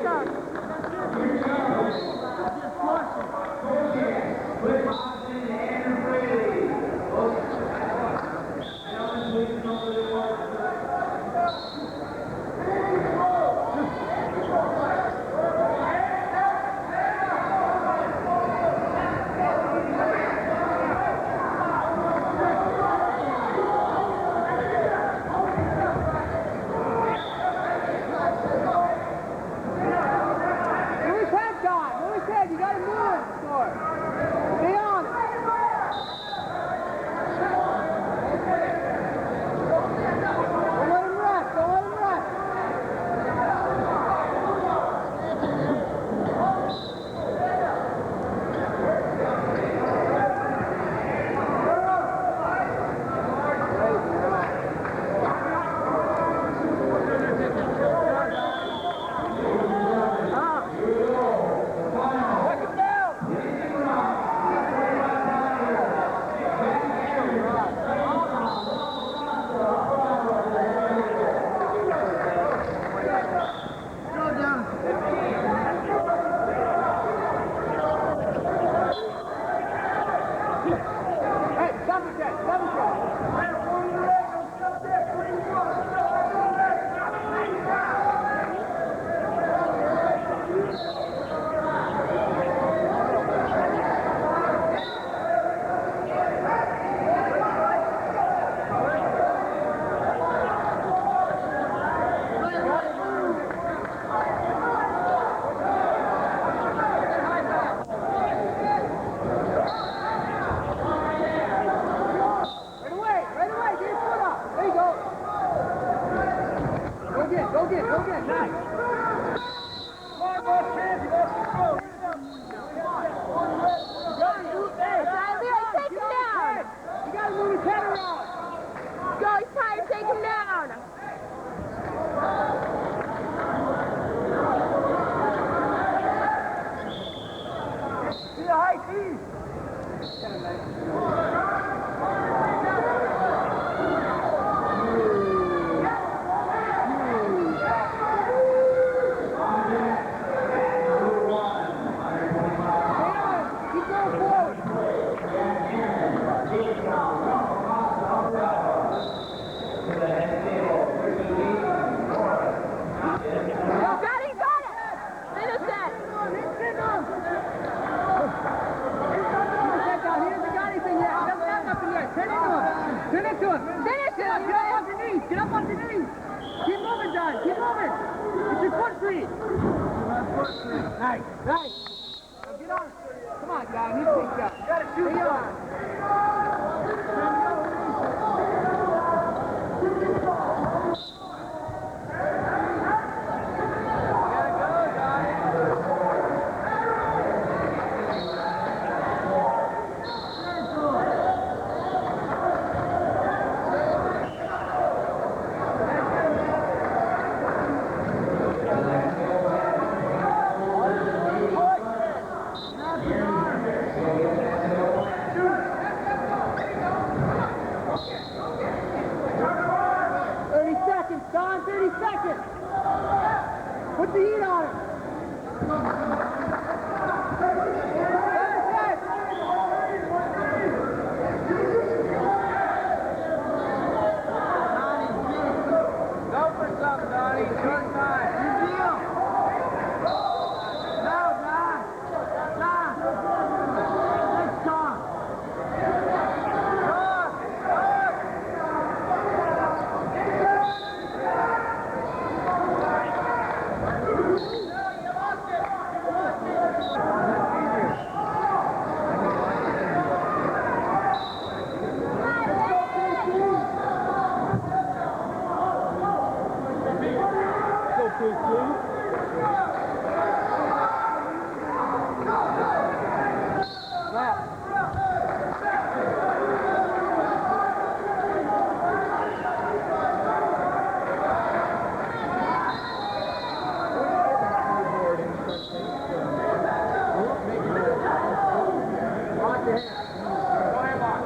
Go. Move his head, Don. Move his head. You gotta move him, Thor. Stay on him. Don't let him rest. Don't let him rest. Hey, stop it, Dad. Stop it, Dad. Right away, right away. Get your foot up. There you go. Go get, go get, go get. Nice. Leroy, take him down. You gotta move his head around. Go, he's tired. Take him down. See the high key. Keep going forward. Got it, got it. Finish it. He hasn't got anything yet. He doesn't have nothing yet. Turn into him. Turn into him. Finish Get up, him. get up off your knees. Get up off your knees. Keep moving, Don. Keep moving. It's your foot free. Nice, nice. Now get on. Come on, Don. He's picked up. You gotta shoot on. 30 seconds, Don. 30 seconds. Put the heat on him. Grab his head. Go for something, Donnie. Short time. No, Don. Don. Let's talk. Talk. Talk. Go, KC. Left. Lock your hands. Go ahead, lock.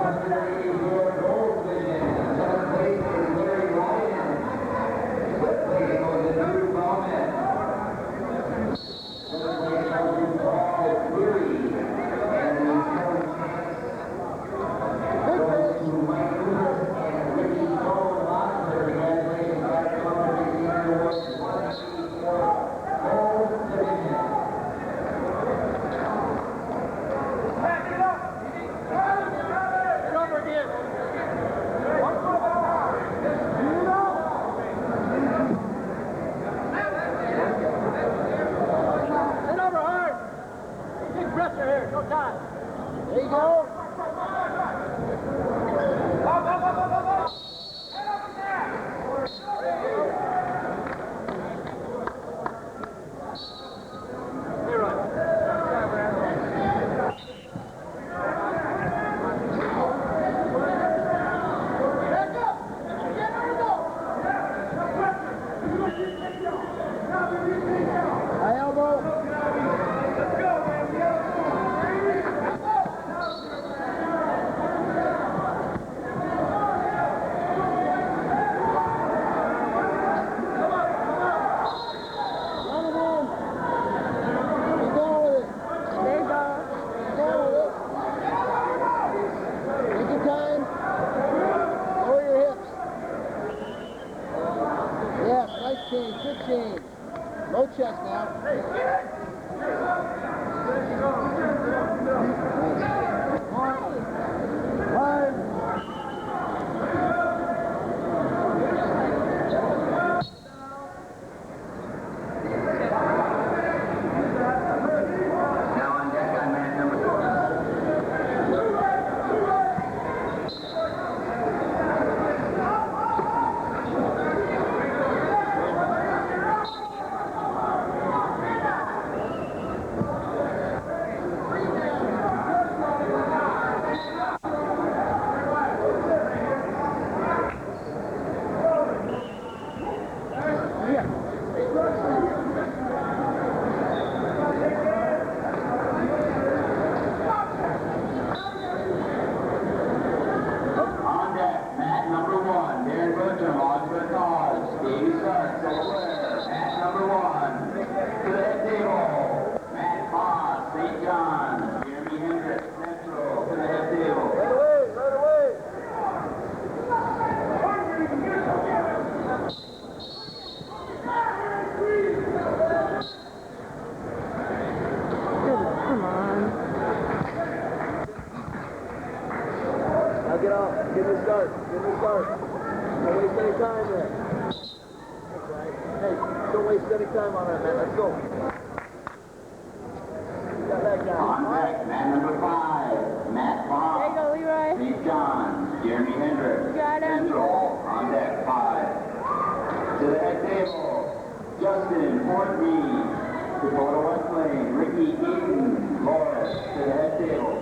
184 Gold Division. Seventh place is Larry Ryan. Fifth place goes to Drew Bowman. Third place goes to Paul Cleary. And the current champs goes to Mike Lucas and Ricky Cole of Oxford. Congratulations, guys. Come up and receive your awards. 184 Gold Division. Back it up. Get over again. One foot up. Head over hard. Big pressure here. No time. There you go. Up, up, up, up, up, up. Head up and down. Leroy. Back up. Get on the go. High elbow. Let's go, man. We gotta move. Run him in. Keep going with it. There you go. Keep going with it. Take your time. Lower your hips. Yes, nice change. Good change. Low chest now. Nice. Five. Now on deck on mat number On deck, mat number 1, Darren Bertram, Osborne Dodge, Davey Sutts, O'Ware, mat number 1. To the head table, Matt Foss, St. John's, Jeremy Hendricks, Central, to the head table. Right away. Right away. Come on. Now get off. Give me a start. Give me a start. Don't waste any time there. That's right. Hey, don't waste any time on that, man. Let's go. You got that guy. On deck, mat number 5, Matt There you Foss, go, Leroy. St. John's, Jeremy Hendricks, Got him. Central, on deck 5. To the head table, Justin Fortney, Dakota Wesleyan, Ricky Eaton, Loris, to the head table.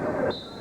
Relax.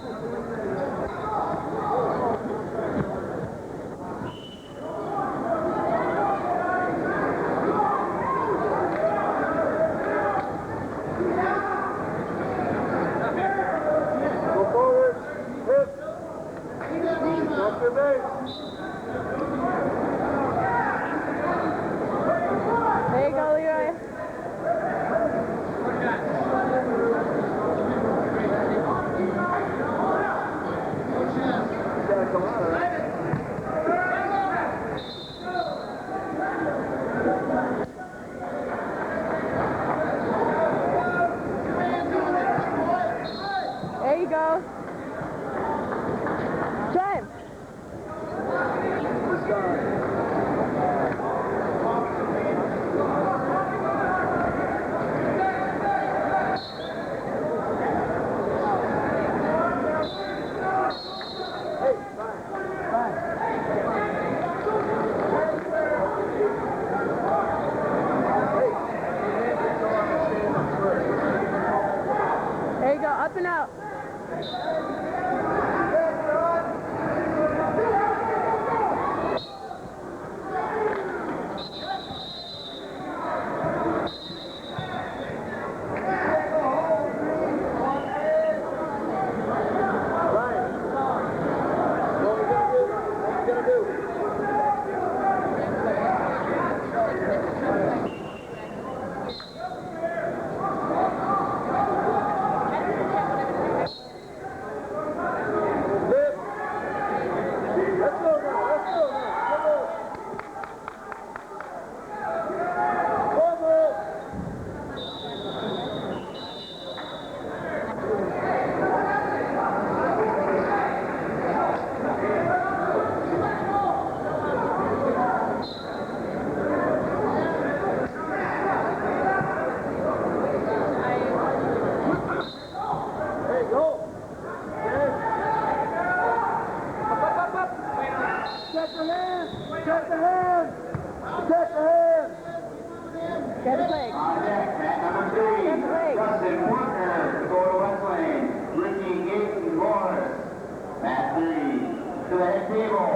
To the head table,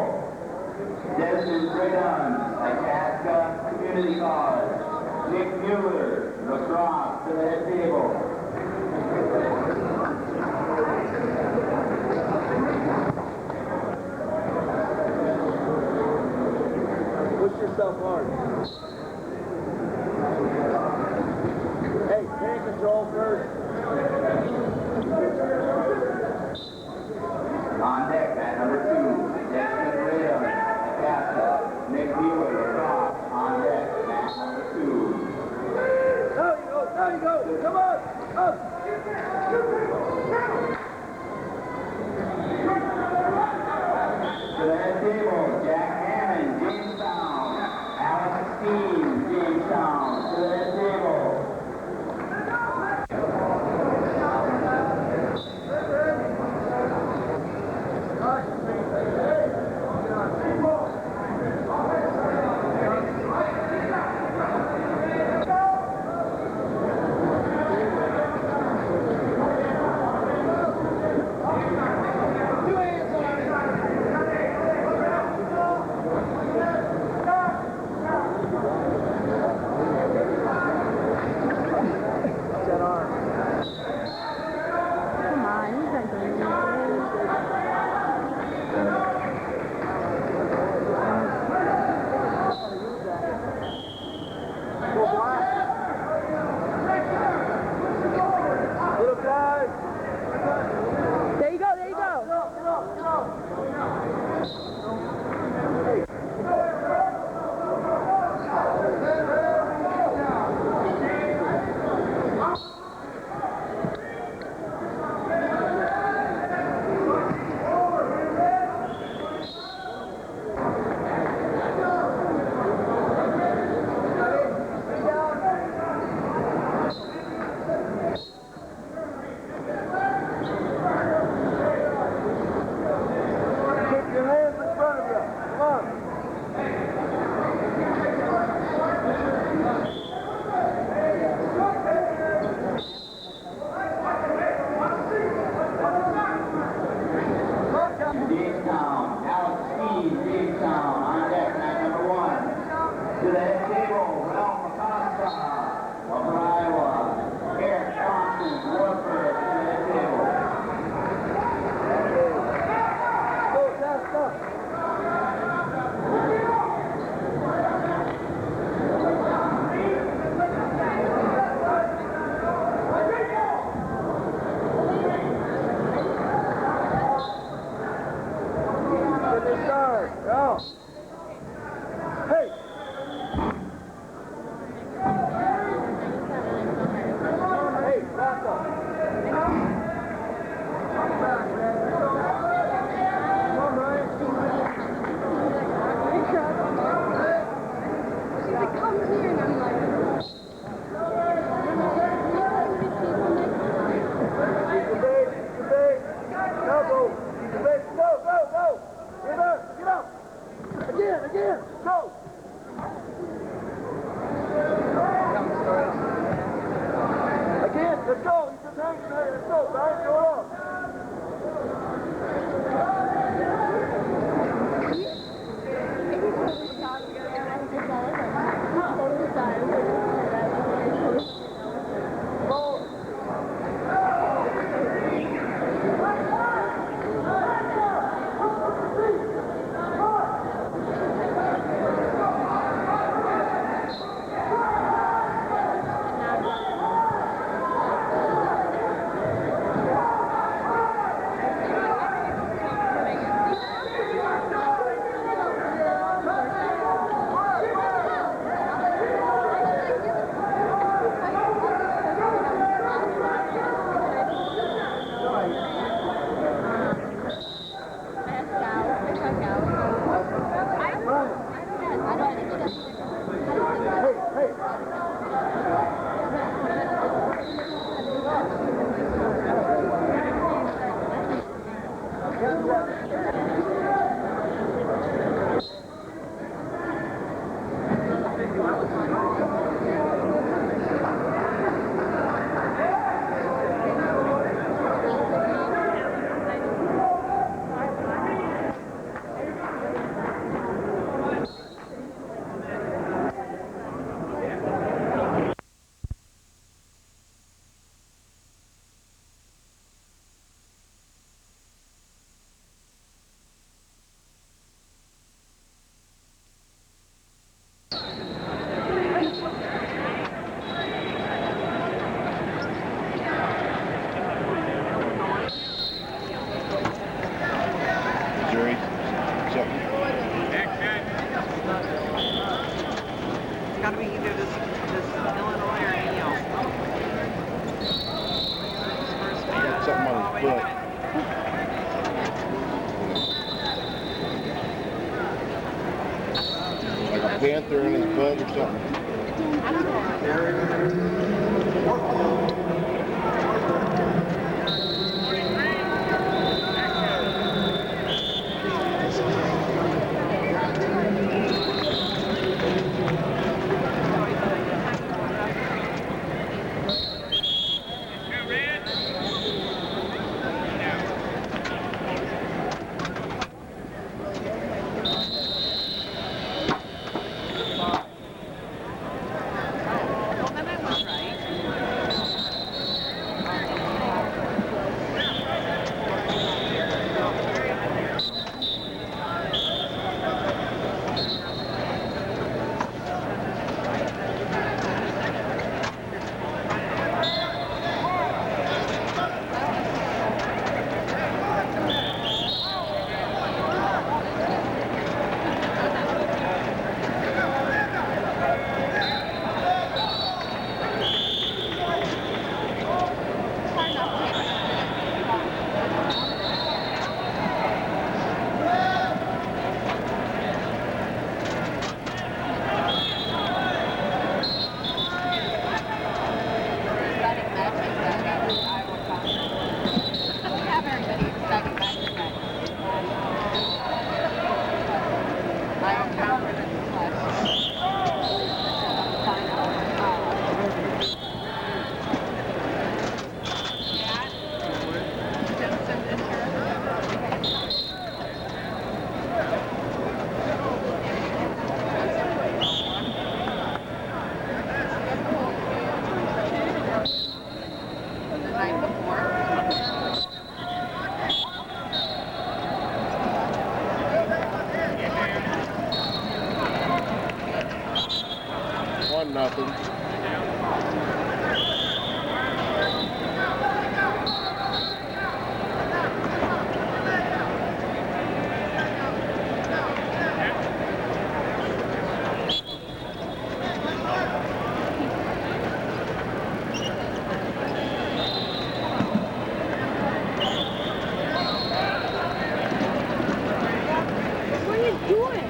Desmond Radon, Itasca Community College. Nick Mueller, La Crosse, to the head table. Push yourself hard. Hey, hand control first. On deck, mat number 2, Desmond Radon, Itasca. Nick Mueller, La Crosse, on deck, mat number 2. Now you go, now you go. Come on, up. To the head table, Jack Hammond, Jamestown. Alex Steen, Jamestown. To the head table. Two hands on it. Watch that arm. Come on, he's not doing anything. Go black. Little time. There you go, there you go. Get up, get up, get up. Hey. Keep your hands in front of you. Come on. Jamestown, Alex Steen, Jamestown, on deck, mat number 1. To the head table, Ralph Acosta of Iowa. Eric Thompson, Wartburg, to the head table. Go, Tasta. Get the start. Go. Hey. Gotta be either this this Illinois or Neil. First man. Got something on Oh, his wait a foot. minute. Like a panther in his butt or something. I don't know. Well, then I was right. It's hard not to take Exciting matches at Iowa Conference. We have very many exciting matches at Iowa Conference slash final. Yeah. Jensen this year. The night before. 1-0. What are you doing?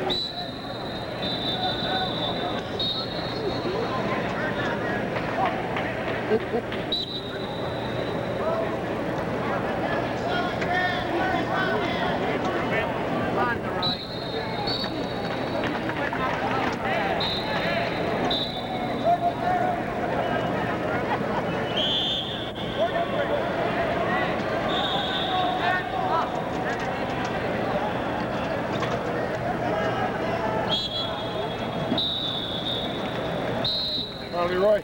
Come on, Leroy.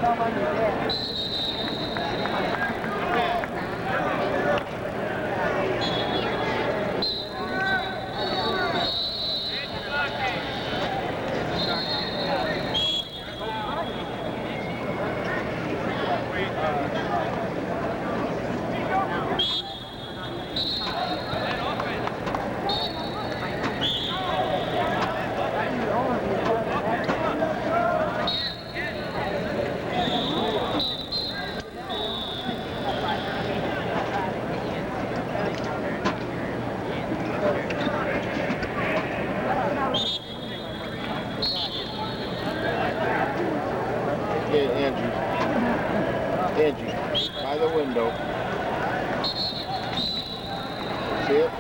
Come on, Leroy. Okay, Andrew. Andrew, by the window. See it?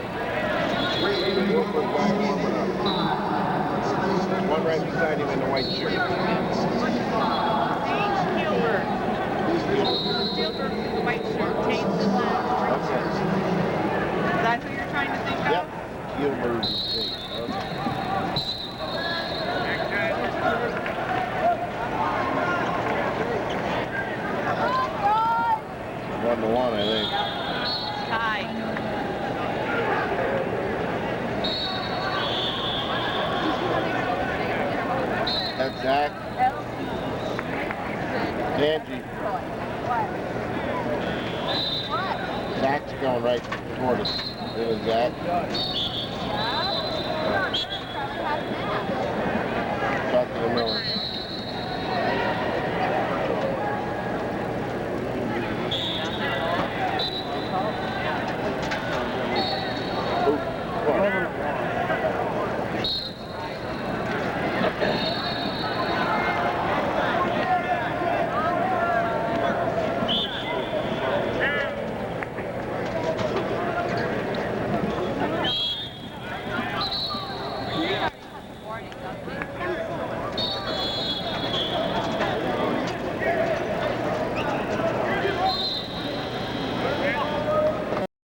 Wolford guy warming up. One right beside him in the white shirt. Zane Spielberg. Spielberg's in the white shirt. Tate's in the green shirt. Is that who you're trying to think of? Yep. Gilbert and Tate. Okay. 1-1, I think. Tie. Did you know they were That's Zach. Angie. What? What? Zach's going right toward us. Little Zach.